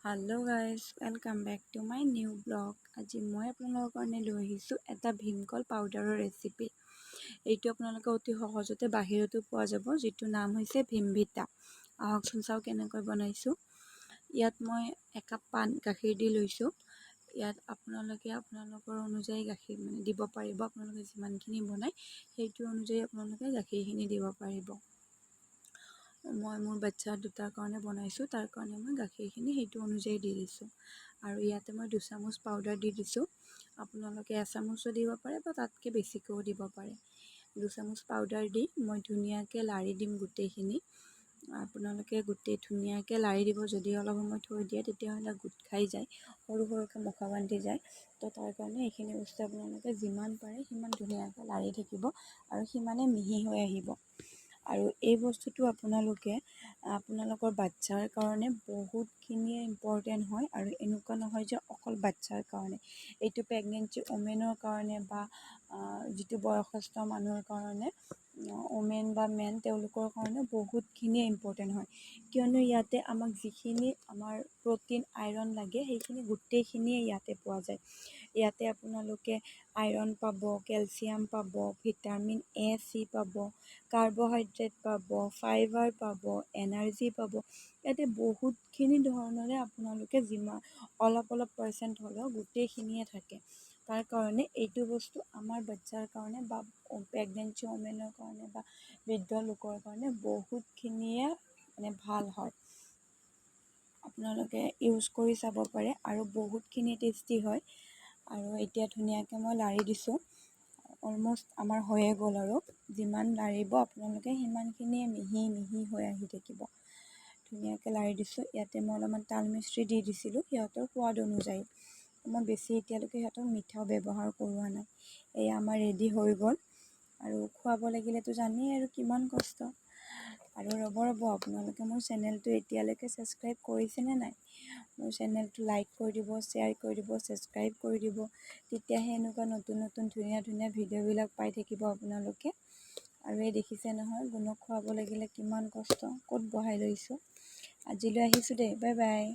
Hello guys, welcome back to my new vlog. আজি মই আপোনালোকৰ কাৰণে লৈ আহিছোঁ এটা ভীমকল পাউডাৰৰ ৰেচিপি। এইটো আপোনালোকে অতি সহজতে বাহিৰতো পোৱা যাব, যিটো নাম হৈছে ভীমভিটা। আহকচোন চাওঁ কেনেকৈ বনাইছোঁ। ইয়াত মই একাপ পান গাখীৰ দি লৈছোঁ। ইয়াত আপোনালোকে আপোনালোকৰ অনুযায়ী গাখীৰ মানে দিব পাৰিব। আপোনালোকে যিমানখিনি বনায়, সেইটো অনুযায়ী আপোনালোকে গাখীৰখিনি দিব পাৰিব। মই মোৰ বাচ্ছা দুটাৰ কাৰণে বনাইছোঁ, তাৰ কাৰণে মই গাখীৰখিনি সেইটো অনুযায়ী দি দিছোঁ। আৰু ইয়াতে মই 2 চামুচ পাউডাৰ দি দিছোঁ। আপোনালোকে এচামুচো দিব পাৰে বা তাতকৈ বেছিকৈও দিব পাৰে। 2 চামুচ পাউডাৰ দি মই ধুনীয়াকৈ লাৰি দিম গোটেইখিনি। আপোনালোকে গোটেই ধুনীয়াকৈ লাৰি দিব। যদি অলপ সময় থৈ দিয়ে, তেতিয়াহ'লে গোট খাই যায়, সৰু সৰুকৈ মুখা বান্ধি যায়। তো তাৰ কাৰণে এইখিনি বস্তু আপোনালোকে যিমান পাৰে সিমান ধুনীয়াকৈ লাৰি থাকিব আৰু সিমানে মিহি হৈ আহিব। আৰু এই বস্তুটো আপোনালোকে আপোনালোকৰ বাচ্ছাৰ কাৰণে বহুতখিনিয়ে ইম্পৰ্টেণ্ট হয়। আৰু এনেকুৱা নহয় যে অকল বাচ্ছাৰ কাৰণে, এইটো প্ৰেগনেঞ্চি ওমেনৰ কাৰণে বা যিটো বয়সস্থ মানুহৰ কাৰণে, ওমেন বা মেন, তেওঁলোকৰ কাৰণে বহুতখিনিয়ে ইম্পৰ্টেণ্ট হয়। কিয়নো ইয়াতে আমাক যিখিনি আমাৰ প্ৰ'টিন, আইৰণ লাগে, সেইখিনি গোটেইখিনিয়ে ইয়াতে পোৱা যায়। ইয়াতে আপোনালোকে আইৰণ পাব, কেলছিয়াম পাব, ভিটামিন এ, চি পাব, কাৰ্বহাইড্ৰেট পাব, ফাইবাৰ পাব, এনাৰ্জি পাব। ইয়াতে বহুতখিনি ধৰণৰে আপোনালোকে যিমান অলপ অলপ পাৰ্চেণ্ট হ'লেও গোটেইখিনিয়ে থাকে। তাৰ কাৰণে এইটো বস্তু আমাৰ বাচ্ছাৰ কাৰণে বা প্ৰেগনেঞ্চি ওমেনৰ কাৰণে বা বৃদ্ধ লোকৰ কাৰণে বহুতখিনিয়ে মানে ভাল হয়। আপোনালোকে ইউজ কৰি চাব পাৰে আৰু বহুতখিনি টেষ্টি হয়। আৰু এতিয়া ধুনীয়াকৈ মই লাৰি দিছোঁ। অলম'ষ্ট আমাৰ হৈয়ে গ'ল। আৰু যিমান লাৰিব আপোনালোকে, সিমানখিনিয়ে মিহি মিহি হৈ আহি থাকিব। ধুনীয়াকৈ লাৰি দিছোঁ। ইয়াতে মই অলপমান তাল মিচিৰি দি দিছিলোঁ সিহঁতৰ সোৱাদ অনুযায়ী। মই বেছি এতিয়ালৈকে সিহঁতক মিঠাও ব্যৱহাৰ কৰোৱা নাই। এয়া আমাৰ ৰেডি হৈ গ'ল। আৰু খুৱাব লাগিলেতো জানেই আৰু কিমান কষ্ট। আৰু ৰ'ব ৰ'ব, আপোনালোকে মোৰ চেনেলটো এতিয়ালৈকে ছাবস্ক্ৰাইব কৰিছেনে নাই? মোৰ চেনেলটো লাইক কৰি দিব, শ্বেয়াৰ কৰি দিব, ছাবস্ক্ৰাইব কৰি দিব। তেতিয়াহে এনেকুৱা নতুন নতুন ধুনীয়া ধুনীয়া ভিডিঅ'বিলাক পাই থাকিব আপোনালোকে। আৰু এই দেখিছে নহয়, গুণক খুৱাব লাগিলে কিমান কষ্ট, ক'ত বহাই লৈছোঁ। আজিলৈ আহিছোঁ দেই, বাই বাই।